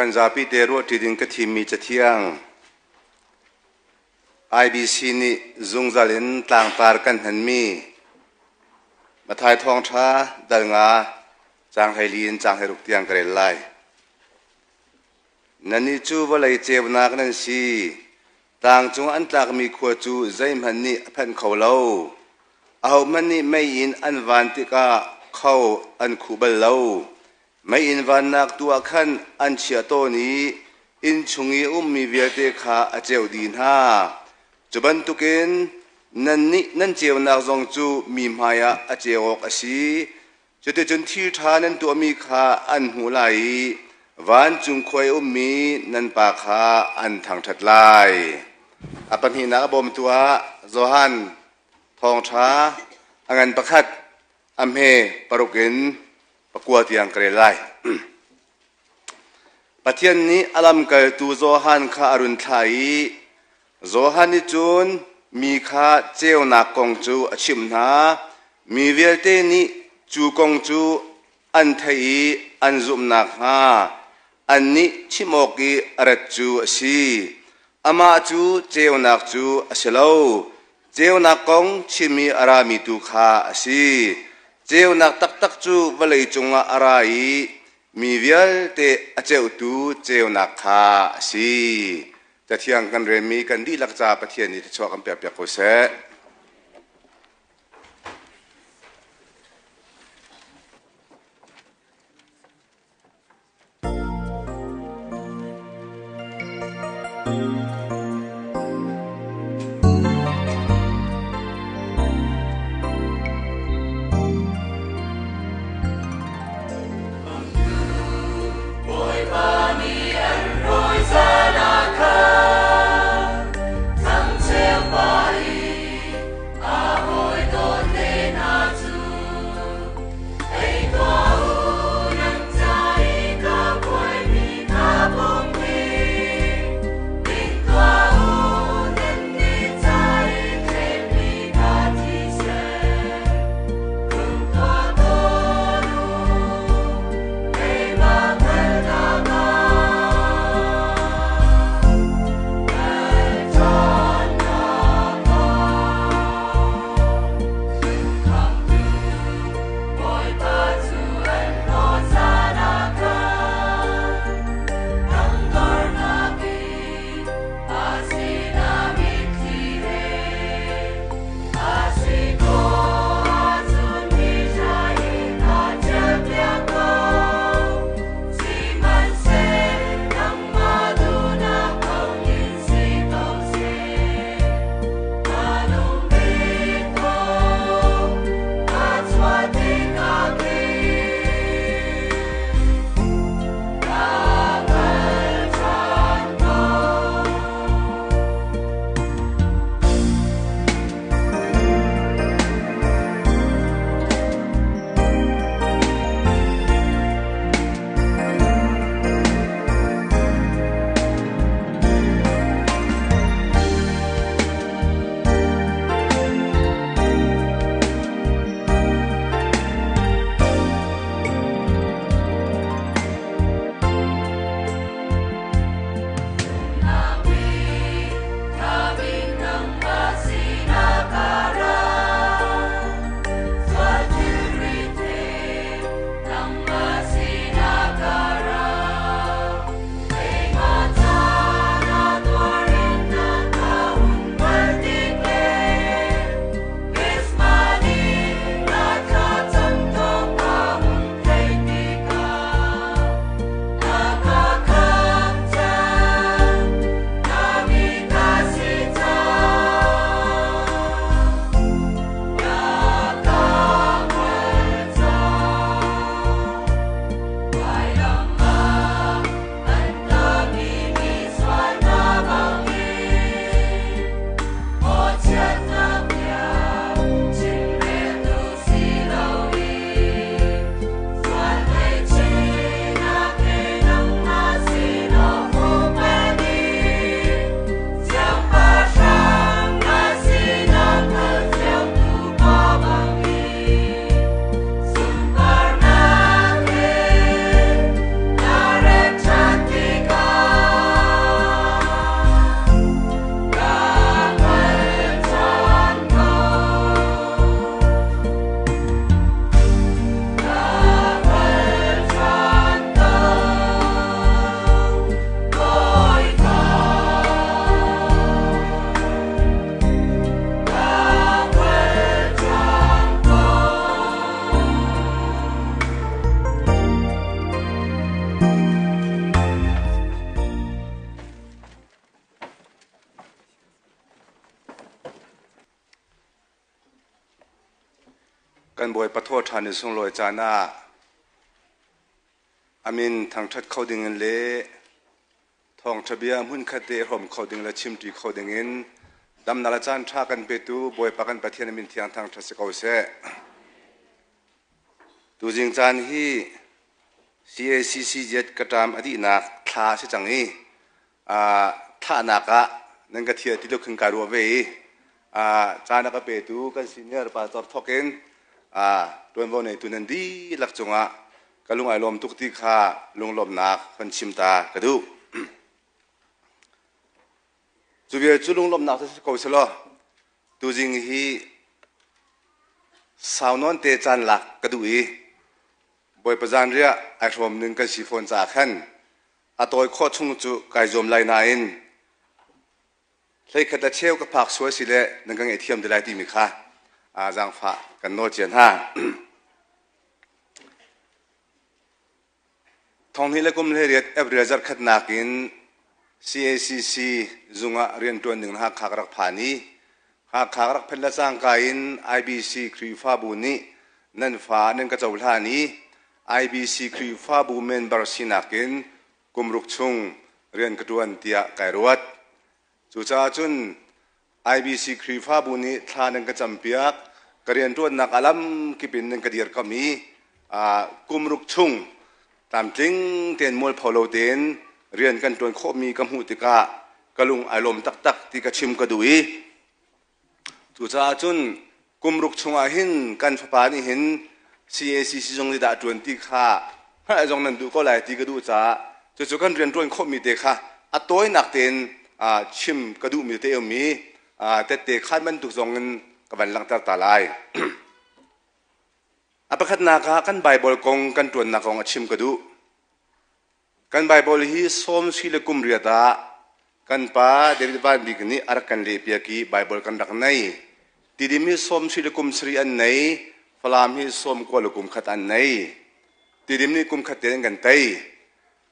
Kan zapi te ruahṭi ding ka thimmi cathiang IBC nih zungzal in tlangtar kan hmanmi Matthai Thawngṭha dal nga caang 14 in caang 16 tiang ka rel lai. Nannih cu vawlei ceunak nan si. Tlang cung an tlakmi khua cu zeihmanh nih a phenh kho lo. Ahohmanh nih mei in an van tikah kho an khuh bal lo. Meiinn vannak tu ah khan an chiah tawn i inn chung i a ummi vialte kha a ceuh dih hna. Cu bantukin nannih nan ceunak zong cu mi hmaiah a ceu awk a si. Cuticun thil ṭha nan tuahmi kha an hmuh lai i vancung khua i ummi nan Pa kha an thangṭhat lai. A pahnihnak a bawmtu ah Johan Thawngṭha a ngan pakhat a hme paruk in pakua tiang ka rel lai. Pathian nih a lamkaltu Johan kha a run thlah i Johan nih cun mi kha ceunak kong cu a chimh hna. Mi vialte nih cu kong cu an theih i an zumh nakhnga annih chimh awk i a rat cu a si. Amah cu ceunak cu a si lo, Ceunak kong chim i a rami tu kha a si. Ceunak taktak cu vawlei cungah a ra i mi vialte a ceuhtu ceunak kha a si. Cathiang kan relmi kan dihlak ca Pathian nih thluachuah kan pekpiak ko seh. Bawipa nih an rawi zan ah khan thangcheu pa in. Kan Bawipa thawhṭhan ni sunglawi caan ah a min thangṭhat kho dingin le thawngṭha bia hmunkhat te i hrawm kho ding le chimṭi kho dingin damnak le caan ṭha kan petu Bawipa kan Pathian a min thiang thangṭhat si ko seh. Tuzing caan hi CACCZ ka ṭam a dihnak thla a si cang i thlahnak ah nan ka thial ti tluk khin kai ruah ve i caan a ka petu kan senior pastor thawk in ṭuanvo neitu nan dihlak cungah ka lung ai lawm tuk ti kha lunglawmhnak kan chim ta ka duh. Cu vial cu lunglawmhnak cu si ko selaw tuzing hi sau nawn te caan lak ka duh i Bawipa zanriah ai hrawm ning kan si fawn caah khan a tawi khawh chung cu kai zuam lai nain hleikhat le cheu ka phak sual si le nan ka ngaihthiam te lai timi kha zaangfah kan nawl cia hna. Thonghnih le kum 18 April zarhkhatnak in CACC zung ah rianṭuan ding Hakha ka rak phan i Hakha ka rak phanh le cangka in IBC Khrihfabu nih nan fa nan ka cohlan i IBC Khrihfabu member sinak in kum ruk chung rian ka ṭuan tiah kai ruat. Cucaah cun IBC Khrihfabu nih thla nan ka campiak, ka rianṭuannak a lamkip in nan ka dirkamh i kum ruk chung tlamtling tein mualpho lo tein rian kan ṭuan khawhmi ka hmuh tikah ka lung ai lawm taktak ti ka chim ka duh i Cucaah cun kum ruk chungah hin kan fapa nih hin CACC zung nih dah a ṭuan ti kha hngalh zong nan duh ko lai ti ka duh caah cucu kan rian ṭuan khawhmi te kha a tawinak tein chim ka duhmi te um i tette khan bantuk zong in ka van langhter ta lai. A pakhatnak ah kan Baibal kong kan ṭuannak kong a chim ka duh. Kan Baibal hi sawm sui le kum riat ah kan pa David Van Bik nih a rak kan lehpiak i Baibal kan rak nei. Tidim hi sawm sui le kum sarih an nei, Falam hi sawm kua le kum khat an nei. Tidim nih kum khat te an kan tei.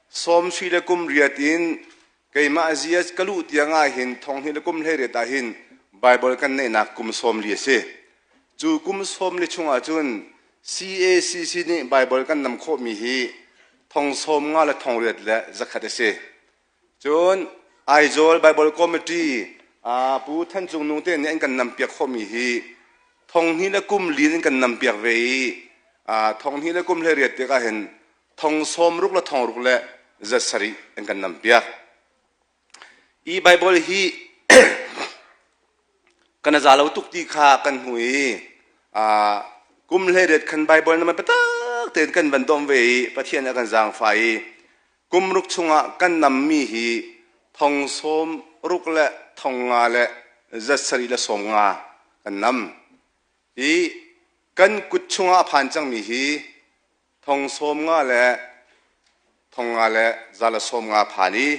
Sawm sui le kum riat in keimah GS ka luh tiang ah hin thonghnih le kum 18 ah hin Baibal kan neihnak kum 40 a si. Cu kum 40 chungah cun CACC nih Baibal kan nam khawhmi hi thong sawm nga le thong riat le zakhat a si. Cun Aizawl Bible Committee Pu Than Cung Nung te nih an kan nampiak khawhmi hi thong hnih le kum li in kan nampiak ve i thong hnih le kum 18 tikah hin thong sawm ruk le thong ruk le zat sarih an kan nampiak. Hi Baibal hi kan za lo tuk ti kha kan hmu i kum 18 khan Baibal na biatak tein kan van dawm ve i Pathian a kan zaangfah i kum ruk chungah kan nammi hi thong sawm ruk le thong nga le zat sarih le sawm nga kan nam. I kan kut chungah a phan cangmi hi thong sawm nga le thong nga le za le sawm nga phan i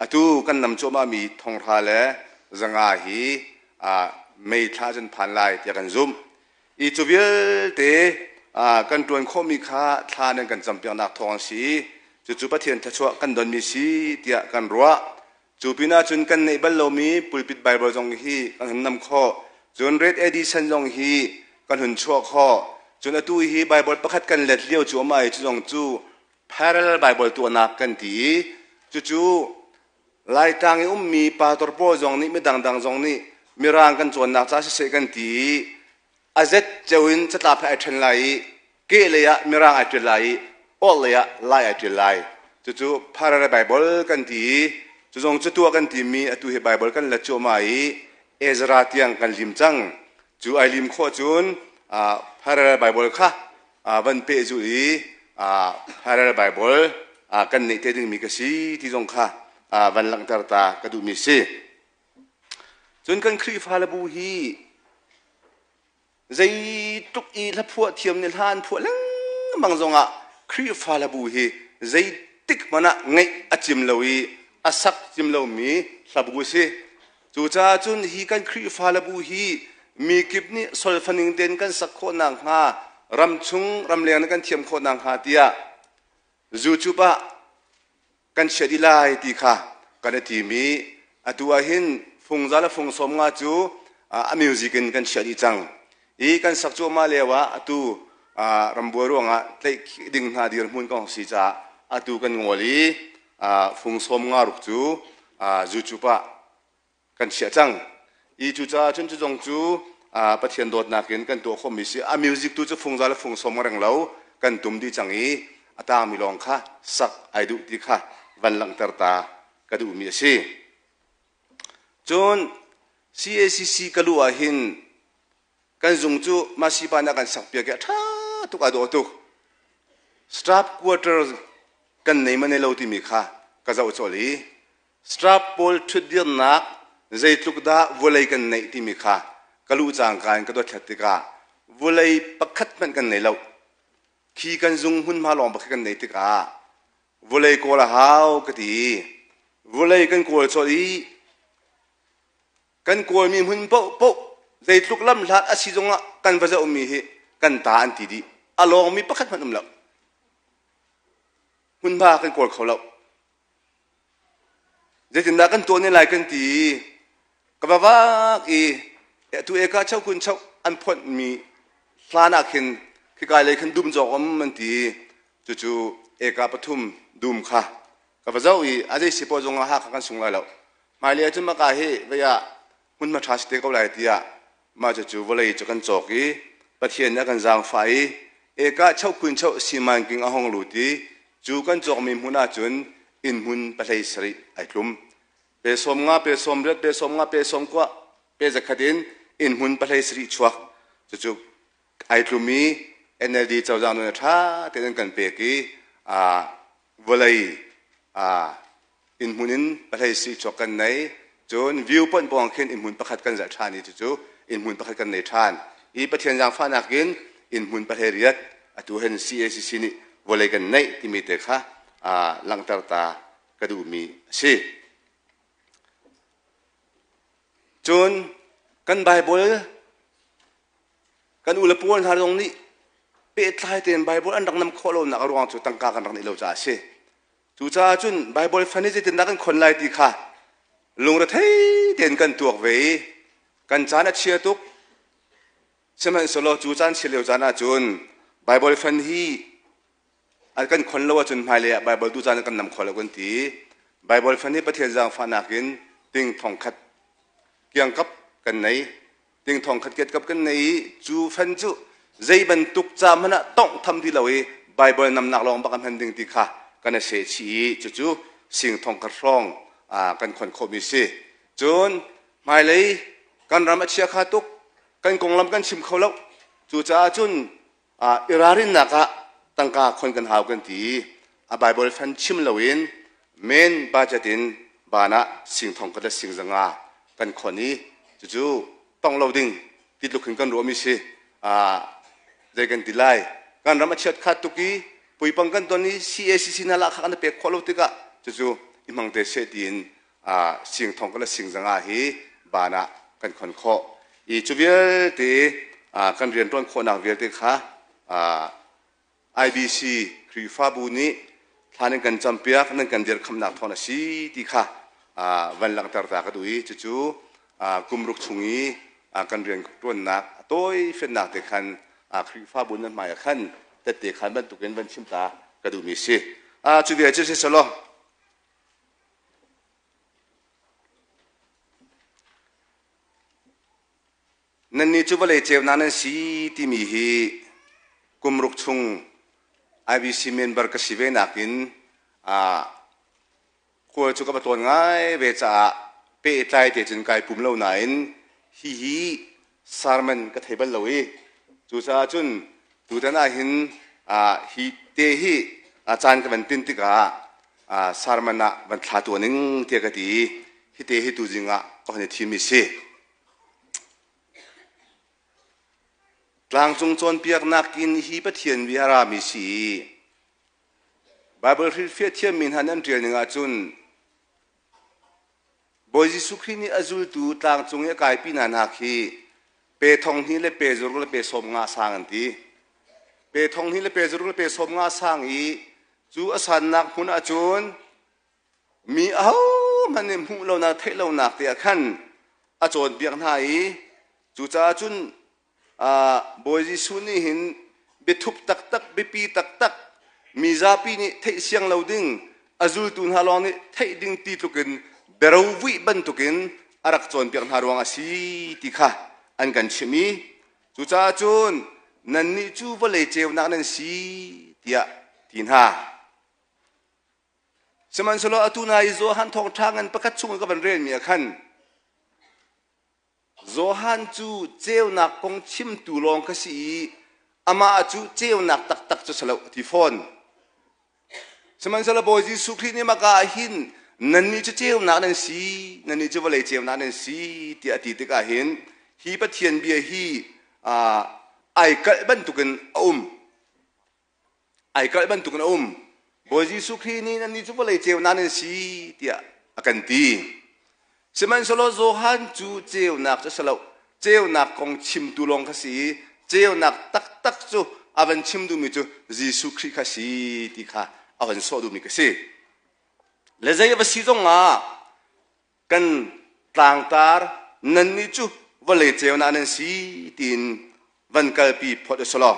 atu kan nam cuahmahmi thong hra le zanga hi mei thla cun phan lai tiah kan zumh. I cu vialte kan ṭuan khawhmi kha thla nan kan campiaknak thawng a si i cucu Pathian thluachuah kan donmi si tiah kan ruah. Cu pinah cun kan neih bal lomi pulpit Bible zong hi kan hun nam khawh. Cun Red Edition zong hi kan hun chuah khawh. Cun atu hi Bible pakhat kan let lio cu ama i cu zong cu parallel Bible tuahnak kan ti i cucu Laitlang i ummi pastor pawl zong nih midangdang zong nih Mirang kan cawnnak ca siseh kan ti i a zet ceu in catlap he ai ṭhen lai i kehlei ah Mirang ai ṭial lai i orhlei ah Lai ai ṭial lai. Cucu Parallel Bible kan ti i cu zong cu tuah kan timi atu hi Bible kan let cuahmah i Ezra tiang kan lim cang. Cu ai lim khawh cun Parallel Bible kha van pehzulh i Parallel Bible kan neih te dingmi ka si ti zong kha van langhter ta ka duhmi si. Cun kan Khrihfa le bu hi zeitluk i hlaphuah thiam nih hla an phuah lengmang zongah Khrihfa hlabu hi zeitik hmanh ah ngaih a cim lo i a sak cim lomi hlabu a si. Cucaah cun hi kan Khrihfa hlabu hi mi kip nih solfaning tein kan sak khawh nakhnga ramchung ramleng nih kan thiam khawh nakhnga tiah YouTube ah kan chiah dih lai ti kha kan i tim i atu ah hin fung za le fung sawm nga cu a music in kan chiah dih cang. I kan sak cuahmah lio ah atu rambuai ruangah tlaih ding hna dirhmun kan si caah atu kan ngol i fung sawm nga ruk cu YouTube ah kan chiah cang. I cucaah cun cu zong cu Pathian dawtnak in kan tuah khawhmi si. A music tu cu fung za le fung sawm reng lo kan tum dih cang i a tangmi lawng kha sak ai duh ti kha van langhter ta ka duhmi a si. Cun CACC ka luh ah hin kan zung cu Masipa nih a kan sakpiak i a ṭha tuk aa dawh tuk. Staff quarter kan nei ma nei lo timi kha ka zoh colh i staff pawl ṭhutdirnak zeitluk dah vawlei kan neih timi kha ka luh cangka in ka dothlat tikah vawlei pakhat hmanh kan nei lo. Khi kan zung hmunhma lawng bak khi kan nei tikah Vawlei kawl a hau ka ti. Vawlei kan kawl colh i kan kawlmi hmun paohpaoh zeitluk lamhlat a si zongah kan va zohmi hi kan ta an ti dih. A lawngmi pakhat hmanh um lo. Hmunhma kan kawl kho lo. Zeitindah kan tuah ne lai kan ti i ka va vak i atu eka cheu kun cheu an phonhmi hlan ah khin khikai lei khin dum zawk um an ti i cucu eka pathum dum kha ka va zoh i a zei si poah zongah Hakha kan sung lai lo. Hmailei ahcun maka hi vei ah hmunhma ṭha si te ko lai tiah mah cucu vawlei cu kan cawk i Pathian nih a kan zaangfah i eka cheukhun cheu simanking a hung lut i cu kan cawkmi hmun ahcun inn hmun pahlei sarih ai tlum. Pe sawm nga, pe sawm riat, pe sawm nga, pe sawm kua, pe zakhat in inn hmun pahlei sarih chuak. Cucu ai tlum i NLD cozah nun a ṭha tein an kan pek i vawlei innhmun in pahlei si chuak kan nei. Cun view point pawng khin innhmun pakhat kan zalh ṭhan i cucu innhmun pakhat kan nei ṭhan. I Pathian zaangfahnak in innhmun pahlei riat atu hen CACC nih vawlei kan neih timi te kha langhter ta ka duhmi a si. Cun kan Bible Kan u le pawl hna zong nih pehtlai tein Baibal an rak nam khawh lonak a ruang cu tangka kan rak neih lo caah a si. Cucaah cun Baibal fan hi zeitindah kan khon lai ti kha lungrethei tein kan tuak ve i kan caan a chia tuk. Sihmanhsehlaw cu caan chia lio caan ahcun Baibal fan hi an kan khon lo ahcun hmailei ah Baibal tu caan kan nam kho lo kan ti. Baibal fan hi Pathian zaangfahnak in ting thong khat kiangkap kan nei. Ting thong khat kiatkap kan nei i cu fan cu zei bantuk ca hmanh ah tongh tham ti lo i Baibal namnak lawng bak a hman ding ti kha kan i seh chih i cucu sing thong khat hrawng kan khon khawhmi si. Cun hmailei kan ram a chia kha tuk kan konglam kan chim kho lo. Cucaah cun i ralrinnak ah tangka khon kan hau kan ti i a Bible fan chim loin main budget in van ah sing thong khat le sing zanga kan khon i cucu tong lo ding ti tluk hin kan ruahmi si. Zei kan ti lai, kan ram a chiat khat tuk i puipang kan ton i CACC hna lah kha kan pek khawh lo tikah cucu i hmang te seh tiin sing thong khat le sing zanga hi van ah kan khon khawh i cu vialte kan rianṭuan khawhnak vialte kha IBC Khrihfabu nih thla nan kan campiak nan kan dirkhamnak thawn a si ti kha van langhter ta ka duh i cucu kum ruk chung i kan rianṭuannak a tawi fennak te khan Khrihfabu nan hmai ah khan tette khan bantukin van chim ta ka duhmi si. Cu vial cu si selaw Nannih cu vawlei ceunak nan si timi hi kum ruk chung IBC member ka si ve nakin khual cu ka va tlawn ngai ve caah pehtlai te cun kai pum lo nain hihi sermon ka thei bal lo i cucaah cun tutan ah hin hi te hi caan ka van tin tikah sermon ah van thla tuah ning tiah ka ti i hi te hi tuzing ah ka hon i thim i si. Tlangcung cawnpiaknak in hi Pathian bia a rami si i Baibal hrilhfiah thiammi hna nih an ṭial ning ahcun Bawi Jesuh Khrih nih a zultu tlangcung i a kaipi hna hna khi pe thong hnih le pe zuruk le pe sawm nga sang an ti. Pe thong hnih le pe zuruk le pe sawm nga sang i cu a sannak hmun ahcun mi ahohmanh nih hmuh lonak theih lonak te ah khan a cawnpiak hna i cucaah cun. Bawi Jesuh nih hin biathup taktak, biapi taktak, mi zapi nih theih siang lo ding, a zultu hna lawng nih theih ding ti tlukin biarovuih bantukin a rak cawnpiak hna ruang a si ti kha an kan chimh i cucaah cun nannih cu vawlei ceunak nan si tiah ti hna. Sihmanhsehlaw atu na i Johan thawngṭha ngan pakhat chung i ka van relmi ah khan Johan cu ceunak kong chimtu lawng ka si i amah cu ceunak taktak cu si lo a ti fawn. Sihmanhsehlaw Bawi Jesuh Khrih nih maka ah hin nannih cu ceunak nan si, nannih cu vawlei ceunak nan si tiah a ti tikah hin hi Pathian bia hi ai kalh bantukin a um. Ai kalh bantukin a um. Bawi Jesuh Khrih nih nannih cu vawlei ceunak nan si tiah a kan ti. Sihmanhsehlaw Johan cu ceunak cu a si lo. Ceunak kong chimtu lawng kha si i ceunak taktak cu a van chim duhmi cu Jesuh Khrih kha si ti kha a van sawh duhmi ka si. Le zei a va si zongah kan tlangtar nannih cu vawlei ceunak nan si tiin van kalpi phot u si law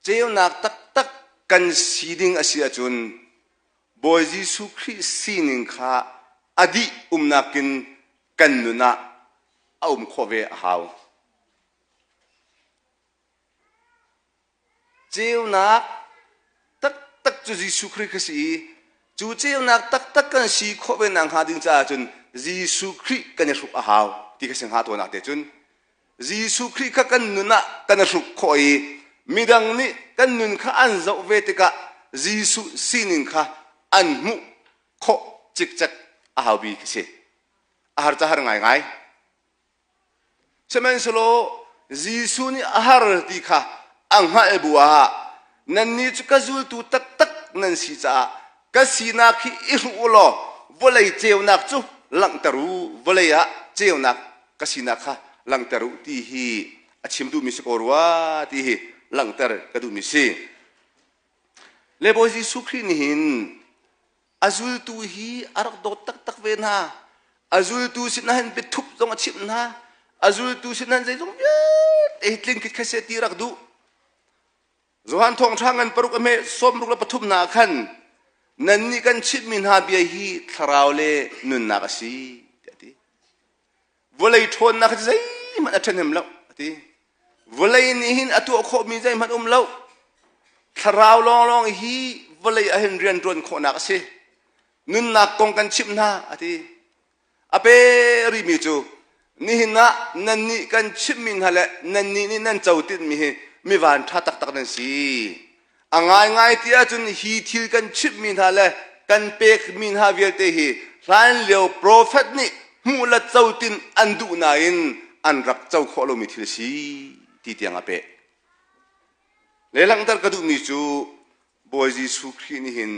Ceunak taktak kan si ding a si ahcun Bawi Jesuh Khrih sining kha a dih umnak in kan nun ah a um khawh ve a hau. Ceunak taktak cu Jesuh Khrih kha si i cu ceunak taktak kan si khawh ve nakhnga ding caah cun Jesuh Khrih kan i hruk a hau ti kha si hnga tawn ah te cun Jesuh Khrih kha kan nun ah kan i hruk khawh i midang nih kan nun kha an zoh ve tikah Jesuh sining kha an hmuh khawh cikcek a hau bi khi si. A har ca har ngaingai. Sihmanhsehlaw Jesuh nih a har ti kha a hngalh bu ah nannih cu ka zultu taktak nan si caah ka sinak hi i hruh u law vawlei ceunak cu langhter u, vawlei ah ceunak ka sinak kha langhter u ti hi a chim duhmi si ko rua ti hi langhter ka duhmi si. Le Bawi Jesuh Khrih nih hin A zultu hi a rak dawt taktak ve hna. A zultu sinah hin biathup zong a chimh hna. A zultu sinah hin zeizong vialte hi tling khit kha seh ti rak duh. Johan thawngṭha ngan paruk a hme sawmruk le pathum hna ah khan nannih kan chimhmi hna bia hi thlarau le nunnak a si tiah a ti. Vawlei ṭhawnnak hi zeihmanh a ṭhahnem lo a ti. Vawlei nih hin a tuah khawhmi zeihmanh um lo. Thlarau lawnglawng hi vawlei ah hin rian ṭuan khawhnak a si. Nunnak kong kan chimh hna a ti. A pe rihmi cu nihin ah nannih kan chimhmi hna le nannih nih nan co tinhmi hi mi van ṭha taktak nan si. A ngaingai ti ahcun hi thil kan chimhmi hna le kan pekmi hna vialte hi hlanlio profet nih hmuh le cotin an duh nain an rak co khawh lomi thil a si ti tiang a peh. Le langhter ka duhmi cu Bawi Jesuh Khrih nih hin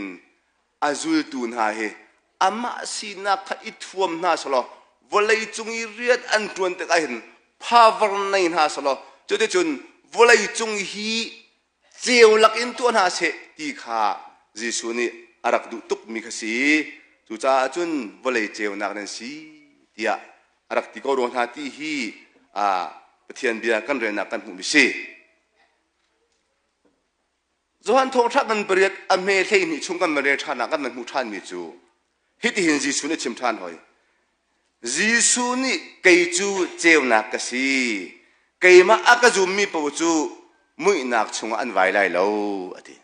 a zultu hna hi amah sinak kha i thuam hna selaw vawlei cung i rian an ṭuan tikah hin power nei hna selaw cuticun vawlei cung hi ceu lakin tuah hna seh ti kha Jesuh nih a rak duh tukmi kha si. Cucaah cun vawlei ceunak nan si tiah a rak ti ko rua hna ti hi Pathian bia kan relnak kan hmuhmi si. Johan thawngṭha kan pariat a hme 12 chung kan van rel ṭhan ah kan van hmuh ṭhanmi cu hitihin Jesuh nih a chim ṭhan hoi. Jesuh nih kei cu ceunak ka si, keimah a ka zummi paoh cu muihnak chungah an vai lai lo, a ti.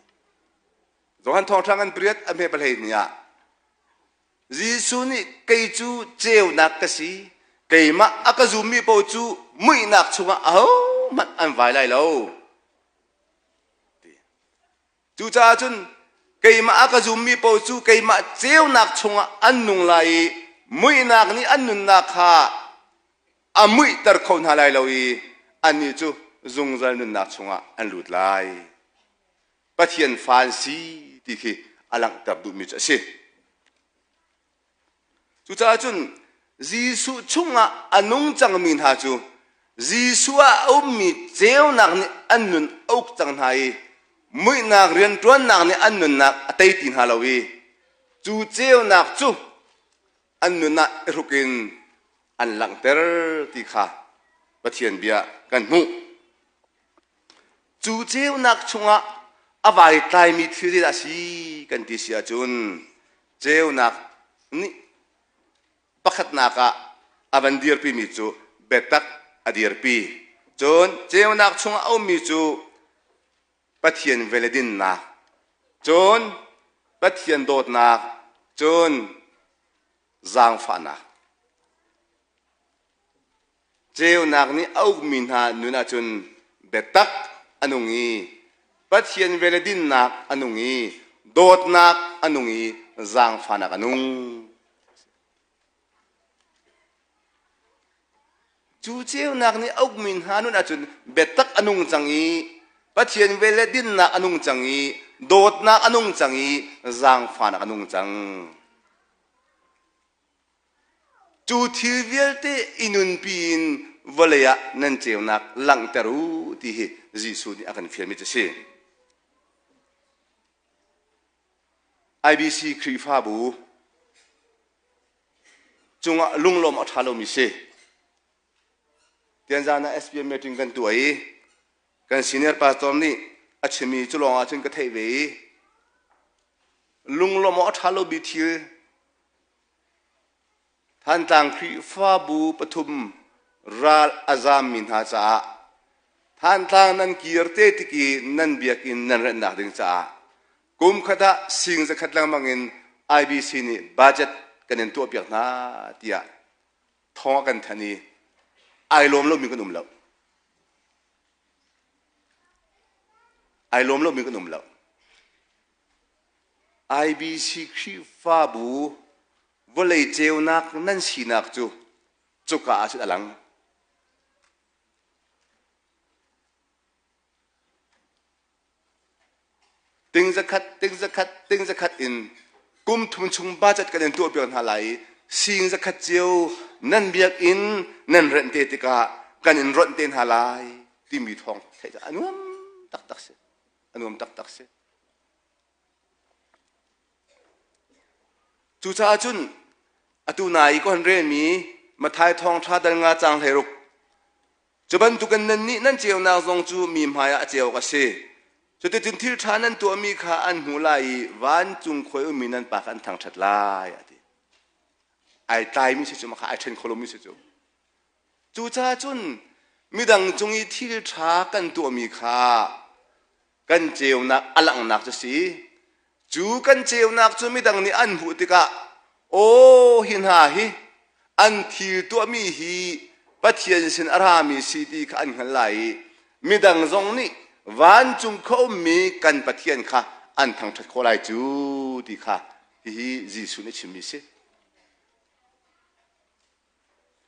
Johan Thawngṭha ngan pariat a hme pahlei ni ah Jesuh nih kei cu ceunak ka si, keimah a ka zummi paoh cu muihnak chungah ahohmanh an vai lai lo. Cucaah cun keimah a ka zummi paoh cu keimah ceunak chungah an nung lai i muihnak nih an nunnak kha a muihter kho hna lai lo i annih cu zungzal nunnak chungah an lut lai. Pathian fa an si ti khi a langhter duhmi cu a si. Cucaah cun Jesuh chungah a nung cangmi hna cu Jesuh ah a ummi ceunak nih an nun a uk cang hna i muihnak rianṭuannak nih an nunnak a tei ti hna lo i cu ceunak cu. an nun ah i hruk in an langhter ti kha Pathian bia kan hmuh. Cu ceunak chungah a vai tlaimi thil zeidah a si kan ti si ahcun ceunak nih pakhatnak ah a van dirpimi cu biatak a dirpi. Cun ceunak chungah a ummi cu Pathian vel le dinnak, cun Pathian dawtnak, cun zaangfahnak. Ceunak nih a ukmi hna nun ahcun biatak a nung i Pathian vel le dinnak a nung i dawtnak a nung i zaangfahnak a nung. Cu ceunak nih a ukmi hna nun ahcun biatak a nung cang i Pathian vel le dinnak a nung cang i dawtnak a nung cang i zaangfahnak a nung cang. Cu thil vialte i nunpi in vawlei ah nan ceunak langhter u ti hi Jesuh nih a kan fialmi cu a si. IBC Khrihfabu cungah lunglawm a ṭha lomi si. Tianzan ah SPM meeting kan tuah i kan senior pastor nih a chimmi cu lawng ahcun ka theih ve i lunglawm a ṭha lomi thil Thantlang Khrihfabu pathum ral a zaammi hna caah Thantlang nan kir te tik i nan biakinn nan renhnak ding caah kum khat ah sing zakhat lengmang in IBC nih budget kan in tuahpiak hna tiah thawng a kan thanh i ai lawm lomi kan um lo. Ai lawm lomi kan um lo. IBC Khrihfabu vawlei ceunak nan sinak cu cuka ah cun a lang. Ting zakhat, ting zakhat, ting zakhat in kum thum chung budget kan in tuahpiak hna lai i sing zakhat cio nan biakinn nan renh te tikah kan in ronh te hna lai timi thawng theih a nuam taktak si. A nuam taktak si. Cucaah cun atu nai i ka hon relmi Matthai thawngṭha dal nga caang 16 cu bantukin nannih nan ceunak zong cu mi hmaiah a ceu awk a si. Cuticun thil ṭha nan tuahmi kha an hmuh lai i vancung khua i ummi nan Pa kha an thangṭhat lai, a ti. Ai tlaimi si cu mah kha ai ṭhen kho lomi si cu. Cucaah cun midang cung i thil ṭha kan tuahmi kha kan ceunak a langhnak cu si. Cu kan ceunak cu midang nih an hmuh tikah aw hi hna hi an thil tuahmi hi Pathian sin a rami si ti kha an hngalh lai i midang zong nih vancung khua ummi kan Pathian kha an thangṭhat khawh lai cu ti kha hihi Jesuh nih a chimmi a si.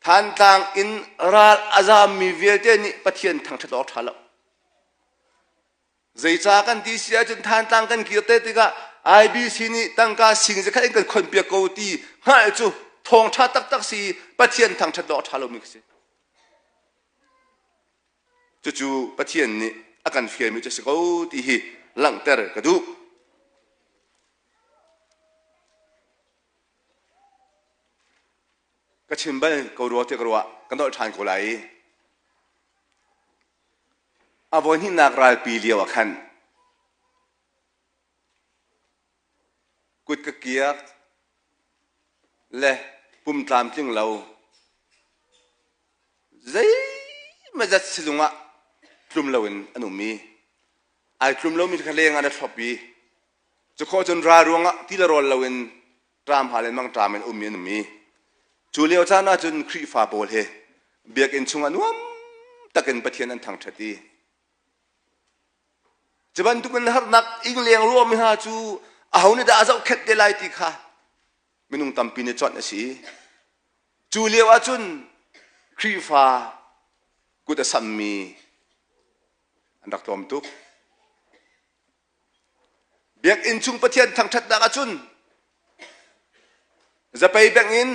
Thantlang in ral a zammi vialte nih Pathian thangṭhat awk ṭha lo. Zeicah kan ti si ahcun Thantlang kan kir te tikah IBC nih tangka sing zakhat in kan khonpiak ko ti hngalh cu thawngṭha taktak si i Pathian thangṭhat awk ṭha lomi ka si. Cucu Pathian nih a kan fialmi cu a si ko ti hi langhter ka duh. Ka chim bal ko rua ti ka ruah ka nolh ṭhan ko lai i A voihnihnak ralpi lio ah khan kut ka kiak le pum tlamtling lo zeimazat sizung ah tlum loin an um i ai tlum lomi kha leng ah an i thlop i cu khawh cun ral ruangah ti le rawl loin ṭam hal in mangṭam in ummi an um i cu lio caan ahcun Khrihfa pawl hi biakinn chungah nuam takin Pathian an thangṭhat i cu bantukin harnak ingleng ruahmi hna cu aho nih dah a zohkhenh te lai ti kha minung tampi nih cuanh a si. Cu lio ahcun Khrihfa kut a sammi an rak tlawm tuk. Biakinn chung Pathian thangṭhatnak ahcun zapei bengh in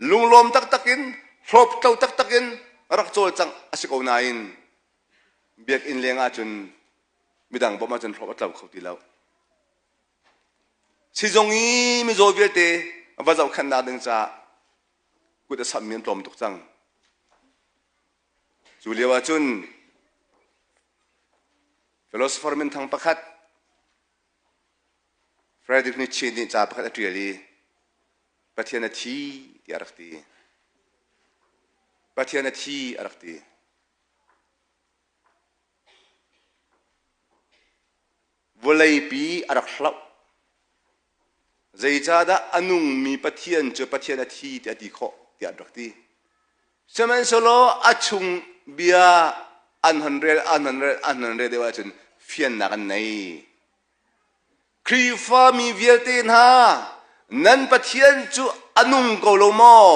lunglawm taktak in hlawptlo taktak in rak cawlcangh a si ko nain biakinn leng ahcun midang bawmh ahcun hlawp a tlo kho ti lo. Sizung i mizaw vialte va zohkhenhnak ding caah. Kut a sammi an tlawm tuk cang. Cu lio ahcun philosopher minthang pakhat Friedrich Nietzsche nih ca pakhat a ṭial i Pathian a thi tiah a rak ti. Pathian a thi a rak ti. Vawleipi a rak hloh. Zeicahdah a nungmi Pathian cu Pathian a thi tiah a ti khawh tiah an rak ti. Sihmanhsehlaw a chung bia an hon rel, an hon rel, an hon rel deuh ahcun fiannak an nei. Khrihfami vialte hna, nan Pathian cu a nung ko lo maw?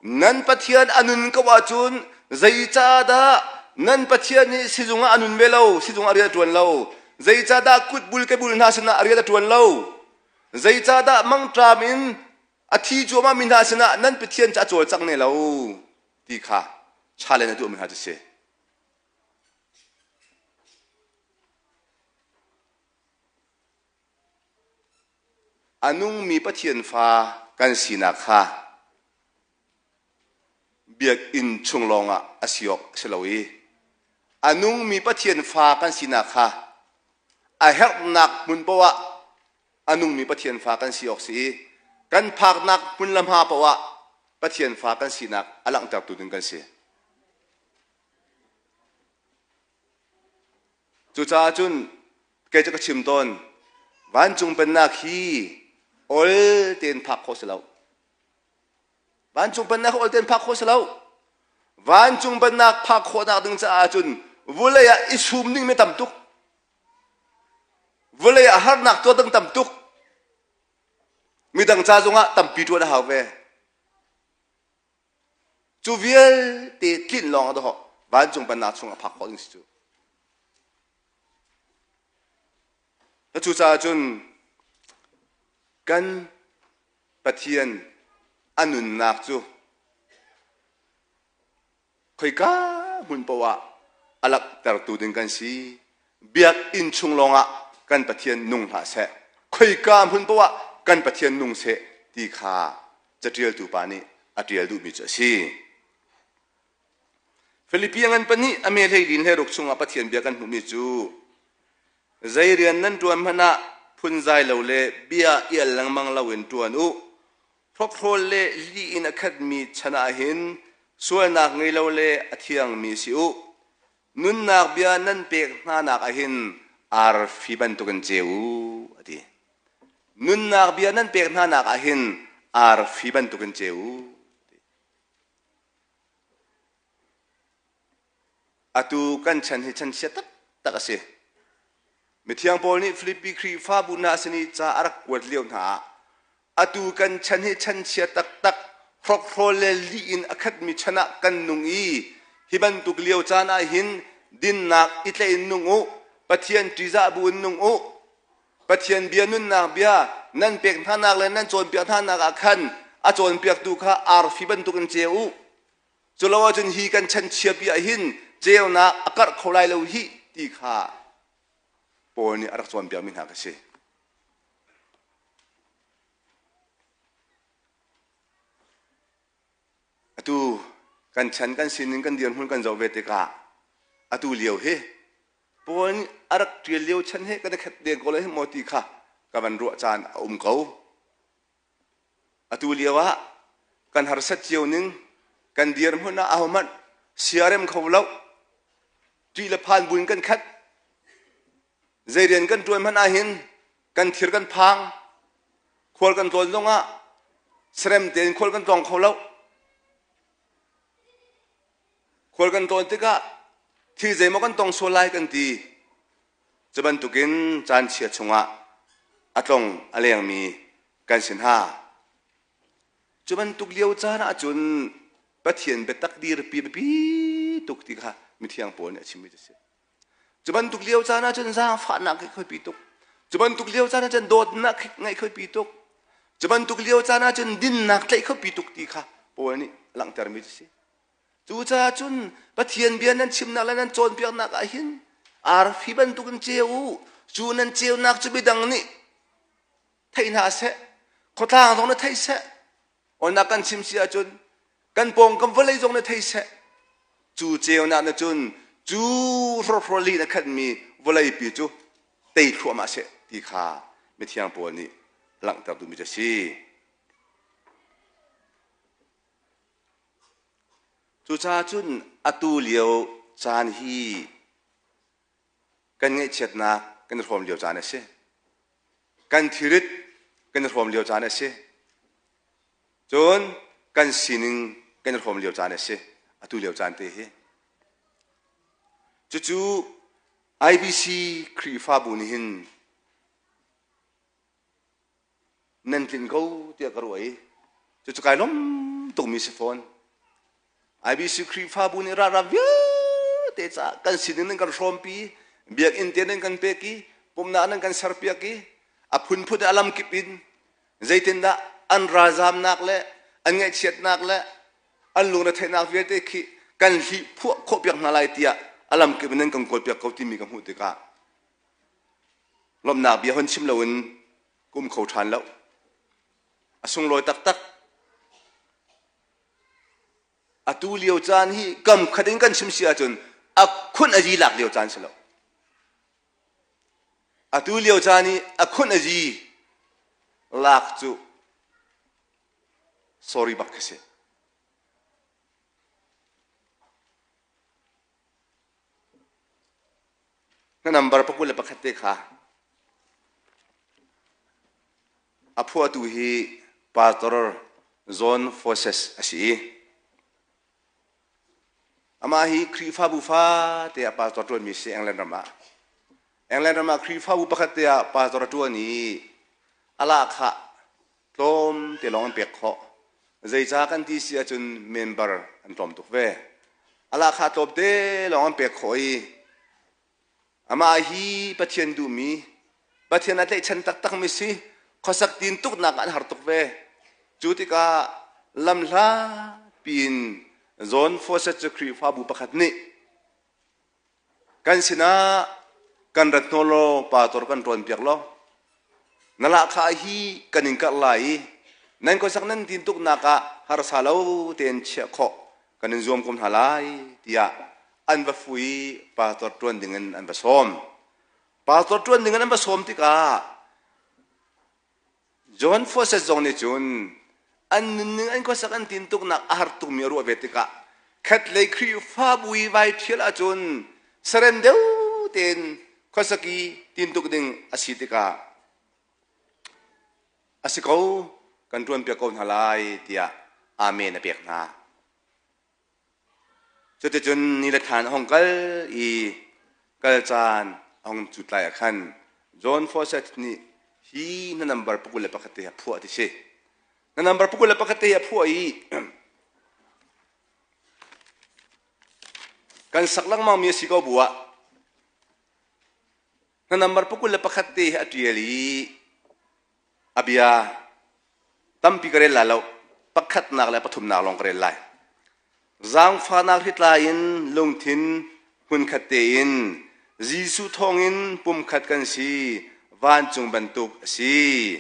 Nan Pathian a nun ko ahcun zeicahdah nan Pathian nih sizung ah a nun ve lo, sizung ah rian a ṭuan lo? Zeicahdah kutbul kebul hna sinah rian a ṭuan lo? Zeicahdah mangṭam in a thi cuahmahmi hna sinah nan Pathian cu a cawlcang ne lo ti kha challenge a tuahmi hna cu si. A nungmi Pathian fa kan sinak kha biakinn chung lawngah a si awk a si lo i a nungmi Pathian fa kan sinak kha a herhnak hmun paoh ah a nungmi Pathian fa kan si awk si i kan phaknak hmun le hma paoh ah Pathian fa kan sinak a langhtertu ding kan si. Cucaah cun kei cu ka chim tawn vancung pennak hi ol tein phak khawh si lo. Vancung pennak ol tein phak khawh si lo. Vancung pennak phak khawhnak ding caah cun vulei ah i sum ding mi tam tuk. Vulei ah harnak tuah ding tam tuk. Midang ca zongah tampi ṭuan a hau ve. Cu vialte tlinh lawng a dawh vancung pennak chung a phak khawh ding si cu. Cucaah cun kan Pathian a nunnak cu khoika hmun paoh ah a langhtertu ding kan si. Biakinn chung lawngah kan Pathian nung hlah seh. Khoika hmun paoh ah kan Pathian nung seh ti kha caṭialtu pa nih a ṭial duhmi cu a si. Filipi a ngan pahnih a me hleilin hleiruk chungah Pathian bia kan hmuhmi cu zei rian nan ṭuan hmanh ah phunzai lo le bia i al lengmang loin ṭuan u. Hrokhrawl le lih in a khatmi chan ah hin sualnak ngei lo le a thiangmi si u. Nunnak bia nan pek hnanak ah hin arfi bantukin ceu u, a ti. Nunnak bia nan pek hnanak ah hin arfi bantukin ceu u. Atu kan chan hi chan chia taktak a si. Mithiang Paul nih Filipi Khrihfabu hna sin i ca a rak kuat lio hna ah atu kan chan hi chan chia taktak hrokhrawl le lih in a khatmi chan ah kan nung i hi bantuk lio caan ah hin dinnak i tlaih in nung u, Pathian ṭihzah bu in nung u, Pathian bia nunnak bia nan pek hnanak le nan cawnpiak hnanak ah khan a cawnpiaktu kha arfi bantukin ceu u. Culo ahcun hi kan chan chiapi ah hin ceunak a karh kho lai lo hih ti kha Paul nih a rak cawnpiakmi hna ka si. Atu kan chan kan sining kan dirhmun kan zoh ve tikah atu lio hi Paul nih a rak ṭial lio chan he kan i khat deng ko lai maw ti kha ka van ruah caan a um ko. Atu lio ah kan harsat cio ning kan dirhmun ah ahohmanh siarem kho lo ṭih le phan buin kan khat zei rian kan ṭuan hmanh ahhin kan thir kan phang khual kan tlawn zongah serem tein khual kan tlawng kho lo khual kan tlawn tikah thil zeimaw kan tong sual lai kan ti Cu bantukin caan chia chungah a tlong a lengmi kan si hna. Cu bantuk lio caan ahcun Pathian biatak dirpi biapi tuk ti kha mithiang Paul nih a chimmi cu a si. Cu bantuk lio caan ahcun zaangfahnak ngeih kho pi tuk. Cu bantuk lio caan ahcun dawtnak ngeih kho pi tuk. Cu bantuk lio caan ahcun dinnak tlaih kho pi tuk ti kha Paul nih a langhtermi cu a si. Cucaah cun Pathian bia nan chimnak le nan cawnpiaknak ah hin arfi bantukin ceu u. Cu nan ceunak cu midang nih thei hna seh, khuatlang zong nih thei seh. Onnak kan chim si ahcun. Kan pawngkam vawlei zong nih thei seh. Cu ceunak nih cun cu hrawkhrol in a khatmi vawleipi cu tei thluahmah seh ti kha mithiang Paul nih a langhter duhmi cu a si. Cucaah cun atu lio caan hi kan ngaihchiatnak kan i hrawm lio caan a si. Kan thirit kan i hrawm lio caan a si. Cun kan sining kan i hrawm lio caan a si. Atu lio caan te hi. Cucu IBC Khrihfabu nih hin nan tlin ko tiah ka ruah i cucu kai lawm tukmi si fawn. IBC Khrihfabu nih ralram vialte caah kan sining nan kan hrawmpi, biakinn te nan kan pek i, pumhnak nan kan serpiak i, a phunphun a lamkip in zeitindah an ralzamnak le an ngaihchiatnak le an lungretheihnak vialte khi kan hlih phuah khawh piak hna lai tiah a lamkip in nan kan kawlpiak ko timi ka hmuh tikah lawmhnak bia hon chim loin ka um kho ṭhan lo. A sunglawi taktak. Atu lio caan hi kam khat in kan chim si ahcun a khun a zi lak lio caan si lo. Atu lio caan i a khun a zi lak cu sorry bak khi si. Na number pakul le pakhat te kha a phuahtu hi Pastor John Foses a si i amah hi Khrihfabu fate ah pastor ṭuanmi si England ram ah. England ram ah Khrihfabu pakhat te ah pastor a ṭuan i a lahkhah tlawm te lawng an pek khawh. Zeicah kan ti si ahcun member an tlawm tuk ve. A lahkhah tlawm te lawng an pek khawh i amah hi Pathian duhmi, Pathian a tlaihchan taktakmi si, khuasak tin tuknak an har tuk ve. Cu tikah lamhla piin John Fawcett cu Khrihfabu pakhat nih Kan sinah kan rat hnaw law pastor kan ṭuanpiak law na lahkhah hi kan in karh lai i nan khuasak nan tin tuknak ah harsa lo tein chiah khawh kan in zuam ko hna lai tiah an va fu i pastor ṭuan dingin an va sawm. Pastor ṭuan dingin an va sawm tikah John Fawcett zong nih cun an nunning an khuasak an tintuknak a har tukmi a ruah ve tikah khatlei Khrihfabu i vai ṭhial ahcun sarem deuh tein khuasak i tintuk ding a si tikah a si ko kan ṭuanpiak ko hna lai tiah amen a pek hna. Cuticun ni le thlan a hung kal i kal caan a hung cut lai ah khan John Fawcett nih hi na nambar pakul le pakhat te hi a phuah ti si. Na nambar pakul le pakhat te hi a phuah i kan sak lengmangmi a si ko bu ah na nambar pakul le pakhat te hi a ṭial i A bia tampi ka rel lai lo. Pakhatnak le pathumnak lawng ka rel lai. Zaangfahnak hritlai in lungthin hmunkhat tein Jesuh thawngin pumkhat kan si, vancung bantuk a si.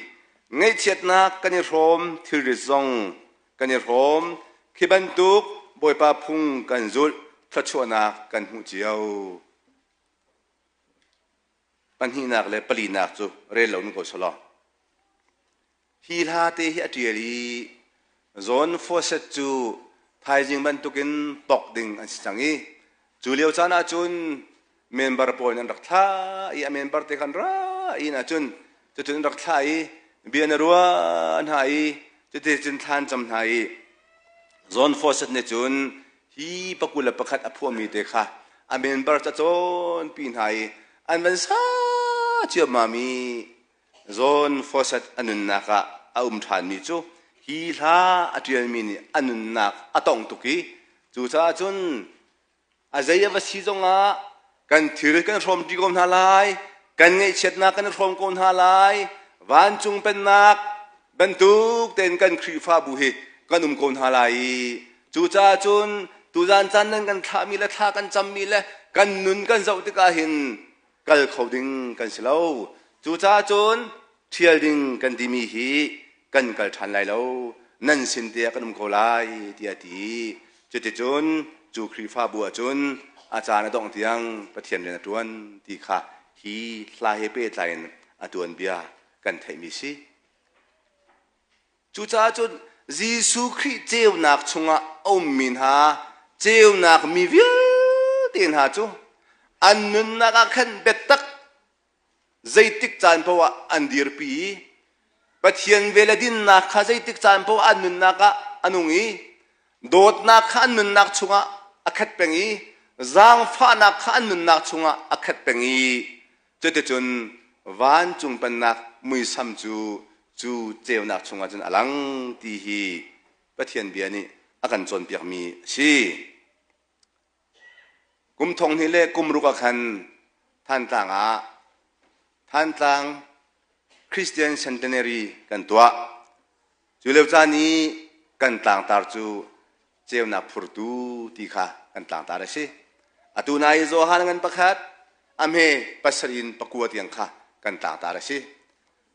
Ngaihchiatnak kan i hrawm, thilrit zong kan i hrawm. Khi bantuk Bawipa phung kan zulh, thluachuahnak kan hmuh cio. Pahnihnak le palinak cu rel lo in ko selaw. Hi hla te hi a ṭial i John Fawcett cu thaizing bantukin pok ding an si cang i cu lio caan ahcun member pawl nih an rak thlah i a member te khan ra in ahcun cucun an rak thlah i bia na ruah hna i cuticun thla an cam hna i John Fawcett nih cun hi pakul le pakhat a phuahmi te kha a member cacawnpi hna i an van sa ciammam i John Fawcett a nunnak ah a um ṭhanmi cu hi hla a ṭialmi nih a nunnak a tongh tuk i cucaah cun A zei a va si zongah kan thil kan hrawmṭi ko hna lai, kan ngaihchiatnak kan hrawm ko hna lai, vancung pennak bantuk tein kan Khrihfabu hi kan um ko hna lai i cucaah cun tuzan caan nan kan thlahmi le thla kan cammi le kan nun kan zoh tikah hin kal kho ding kan si lo. Cucaah cun ṭhial ding kan timi hi kan kal ṭhan lai lo. Nan sin te ah kan um ko lai tiah a ti i cuticun cu Khrihfabu ah cun a caan a dongh tiang Pathian rian a ṭuan ti kha hi hla he pehtlai in a tuanbia kan theihmi si. Cucaah cun Jesuh Khrih ceunak chungah a ummi hna ceunak mi vialte hna cu an nunnak ah khan biatak zeitik caan paoh ah an dirpi i Pathian vel le dinnak kha zeitik caan paoh ah an nunnak ah a nung i dawtnak kha an nunnak chungah a khat peng i zaangfahnak kha an nunnak chungah a khat peng i cuticun vancung pennak muisam cu cu ceunak chungah cun a lang ti hi Pathian bia nih a kan cawnpiakmi a si. Kum thong hnih le kum ruk ah khan Thantlang ah Thantlang Christian Centenary kan tuah. Cu lio caan i kan tlangtar cu ceunak phurtu ti kha kan tlangtar a si. Atu nai Johan ngan pakhat a hme pasarih in pakua tiang kha kan tlangtar a si.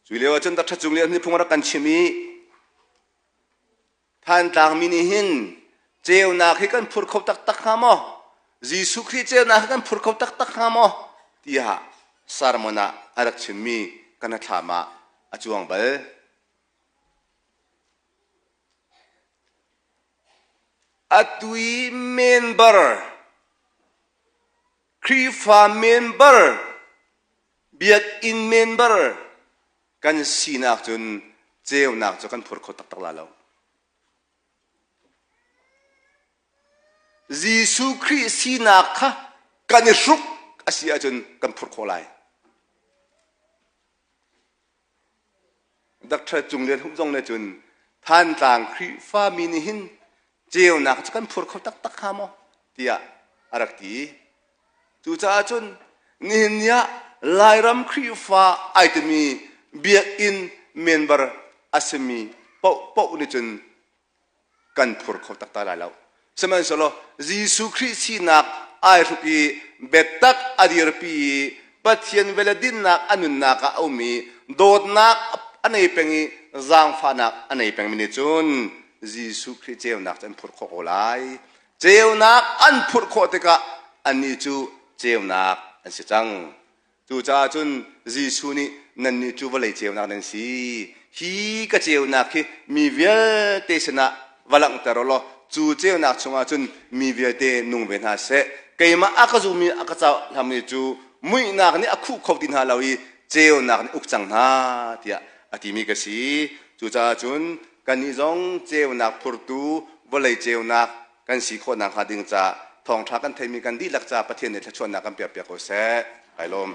Cu lio ahcun Dr. Cung Lian nih phung a rak kan chim i Thantlang mi nih hin ceunak hi kan phur kho taktak hnga maw? Jesuh Khrih ceunak hi kan phur kho taktak hnga maw? tiah sermon ah a rak chimmi kan hnathlam ah a cuang bal. Atu i member, Khrihfa member, biakinn member kan sinak cun ceunak cu kan phur kho taktak la lo. Jesuh Khrih sinak kha kan i hruk a si ahcun kan phur khawh lai. Dr. Cung Lian Hup zong nih cun Thantlang Khrihfa mi nih hin ceunak cu kan phur kho taktak hnga maw tiah a rak ti. Cucaah cun nihin ni ah Lairam Khrihfa ai timi biakinn member a simi paohpaoh nih cun kan phur kho taktak lai lo. Sihmanhsehlaw Jesuh Khrih sinak ai hruk i biatak a dirpi i Pathian vel le dinnak a nunnak ah a um i dawtnak a nei peng i zaangfahnak a nei pengmi nih cun Jesuh Khrih ceunak cu an phurh khawh ko lai. Ceunak an phurh khawh tikah annih cu ceunak an si cang. Cucaah cun Jesuh nih nannih cu vawlei ceunak nan si. Hi ka ceunak hi mi vialte sinah va langhter u law cu ceunak chungah cun mi vialte nung ve hna seh. Keimah a ka zummi a ka cohlangmi cu muihnak nih a khuh kho ti hna lo i ceunak nih uk cang hna tiah a timi ka si. Cucaah cun kannih zong ceunak phurtu vawlei ceunak kan si khawh nakhnga ding caah thawngṭha kan theimi kan dihlak caah Pathian nih thluachuahnak kan pekpiak ko seh. Kai lawm.